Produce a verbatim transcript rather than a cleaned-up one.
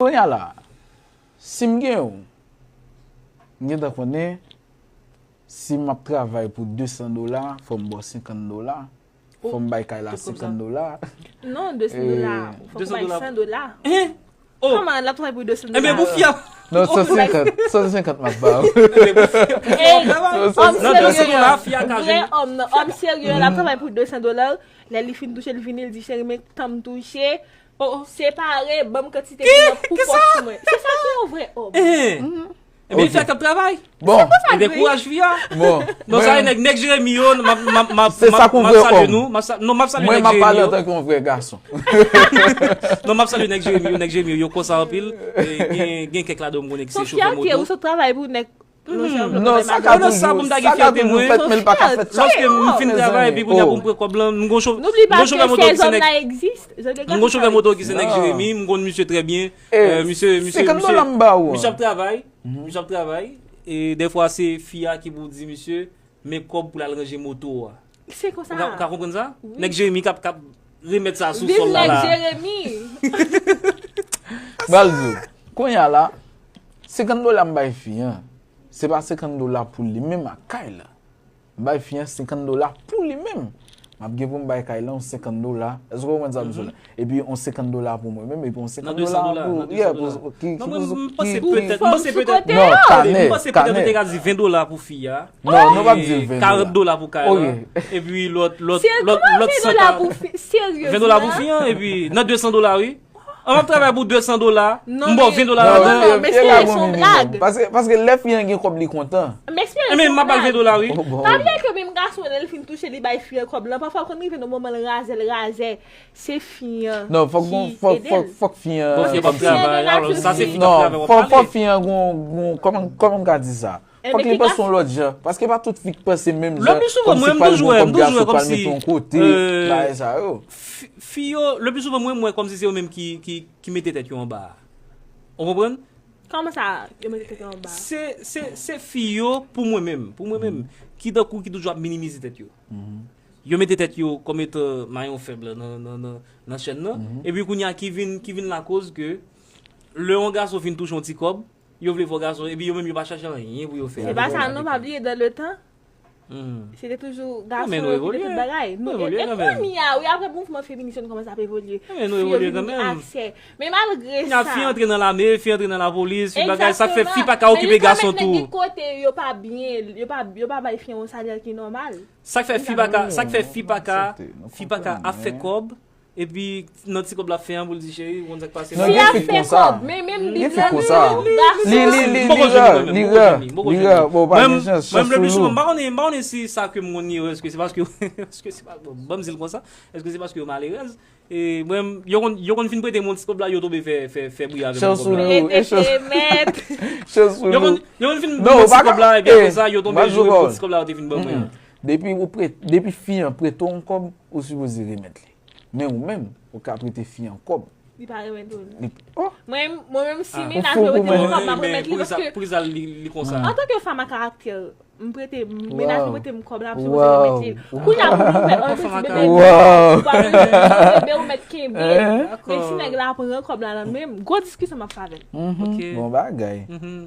Kounye a la, si m gen w, m gentan konnen, si m ap travay pou de san dola, fò m ba w senkant dola, fò m bay kay la senkant dola. Non, de san dola. Fò m bay san dola. Oh, Kòman l ap travay pou de san enben dola? Pou fi a. Non, san senkant, san senkant m ap ba w. Hey, òm Nan de san serye. Dola, fi a ka Vrè jwenn. Òm nan, òm serye, l ap travay pou de san dola. Lè li fin touche, li vini, li di, cheri, men tan m touche. Se pare, ban m kantite pou mwen pou pòch mwen. Se sa ki yon vrè òm. Enben fi a k ap travay. Bon, Enben kouraj fi a. Bon. Non, sa e nèg, nèg Jeremi yo, m ap, m ap, m ap, Se m sa ap, kou m ap vre salye òm. Nou. M ap sa- non, m ap salye Mwen, nèg m ap pale Jeremi an yo. Tan ke yon vrè gason. Non, m ap salye nèg Jeremi yo, nèg Jeremi yo, yo konsa anpil. E gen, gen kèk ladan m konnen ki se Son chofè fyate, moto. Ou sot travay pou nèg. Non, sa ka Non, sa pou m toujou, ta sa gen ka fyate toujou mwen. Fèt, men l pa ka fèt chak Lòske m jou, fin mezanmi. Travay, epi kounye a Oh. Pou m pran kòb lan, m gon cho- m N'oublie gon pas chofè que moto ces ki se hommes-là nèg. existent. Je M gon chofè moto ki se nèg Non. Jeremi, m gon misye trè byen. Eh, Misye, misye, senkant dola m ba ou. Misye ap travay. Misye ap travay. E dèfwa se fi a ki pou di misye, men kòb pou l al ranje moto a. Se konsa. Ou ka, ou ka konprann sa? Wi. Nèg Jeremi k ap, k ap remèt sa sou Viv sòl la nèg la. Jeremi. Bal di w, kounye a la, senkant dola m bay fi an, se pa senkant dola pou li menm ak kay la. M bay fi an senkant dola pou li menm. M ap gen pou m bay kay la yon senkant dola. Èske w konprann sa m sou la? Epi yon senkant dola pou mwen menm, epi yon senkant Nan de san dola dola, pou, nan de yeah, san dola. Pou, ki, Non, ki, mwen, pou, m ki, panse ki, petèt, Pou m panse sou petèt, kote Non, a. tanè, m panse petèt nou tanè. te ka di ven dola pou fi a. Non, nou p ap di ven dola. Karant dola pou kay la. Ok. Epi lòt, lòt, Se lòt, ven dola lòt pou fi, serye. Ven dola pou fi an, epi nan de san dola, wi. An m ap travay pou de san dola, Non, m ba w men- ven dola Non, ladan. non, non, men se se la yon bon minimum. blag. Paske, paske lè fi an gen kòb li kontan. Men espere Enben, m ap ba l ven dola, wi. Oh, bon. Pa bliye ke menm gason lè l fin touche li bay fi an kòb lan, pafwa konn rive nan moman l razè, l razè. Se fi an. Non, fòk gon, ki fòk, ede fòk, l. Fòk fi an. Bon, fi an p ap Fòk travay, alò sa se fi k ap Non, travay w ap fòk, fòk pale. Fi an gon, gon, kòman, kòman m ka di sa? Eh, Fòk men li ki panse ka- yon lòt jan. Paske pa tout fi k panse menm Le jan. pli souvan, Kòmsi mwen, m pral toujou gon wè, m kòb toujou wè gason pral mete kòmsi, yon kote, euh, bagay sa yo. Fi, fi yo, le pli souvan, mwen, m wè kòmsi se yo menm ki, ki, ki mete tèt yo anba a. Ou konprann? Kòman sa, yo mete tèt yo anba? Se, se, se fi yo, pou mwen menm, pou mwen menm, ki tankou ki toujou ap minimize tèt yo. Yo mete tèt yo kòm etan mayon fèb la nan, nan, nan, nan chèn nan. Epi kounye a ki vin, ki vin lakoz ke lè yon gason fin touche yon ti kòb, yo vle fè gason, epi yo menm yo pa chache anyen pou yo fè. Se pa sa, non, pa bliye dans le temps. Mhm. Se te toujou Non, men gason nou yo ki te evolye. tout bagay. Nou Nou, evolye e, e kanmenm. Kounye a, wi, apre mouvman feminis yo, nou kòmanse ap evolye. Men nou Fi yo evolye vin gen kanmenm. Aksè. Men malgre Kounye a sa. Fi antre nan lame, fi antre nan lapolis, fi bagay, sa k fè fi Egzakteman. Pa ka okipe gason Men gen tou. Kote yo pa byen, yo pa, yo pa bay fi yon salè ki nòmal. Sa k fè fi pa ka, sa k fè fi pa ka, fi pa ka ap fè kòb, epi nan ti kòb la fè an pou l di cheri, ou konn sa k pase. Non, gen fi konsa. Men menm Gen fi nan konsa. Gason. Li, li, li, M poko li jwenn rè, kanmenm, li m poko rè, jwenn li, m poko li jwenn rè. Li. Bon, pa Mwen, gen chans, mwen, chans le pli sou souvan, nou. m pa konnen, m pa konnen si sa ke m konn li, èske se paske, èske se pa, bon, ban m di l konsa, èske se paske yo malerèz? E mwen, yo konn, yo konn fin prete m yon ti kòb la, yo tonbe fè, fè, fè bri avè m. Chans sou Kòb la. nou. Rete fè mèt. Chans sou Yo nou. konn, yo konn fin Non, ban m yon ou pa ti kòb la, ka- epi apre eh, sa, yo tonbe pa jou jwe wòl. pou ti kòb la yo te fin ban mwen an. Depi ou prete, depi fi an prete yon kòb, ou sipoze remèt li. Men ou menm, ou ka prete fi an kòb. Li pa renmen tou. Li, oh, Mwen, mwen menm si Ah. menaj Ou mwen fou prete pou m mwen. kòb, m ap Men remèt li pou ki sa, paske pou ki sa li, li konsa. Antanke fanm a karaktè, m prete, menaj mwen prete m kòb la, m sipoze Wow. remèt li. Kounye a pou nou fè, an, Fanm a bebe. karaktè. Wow. Ou pa bezwen bebe, ou mèt kenbe. Eh? Men si nèg la pran kòb la nan men m, gwo diskisyon m ap fè avè l. Mhm. Ok. Bon bagay. Mhm.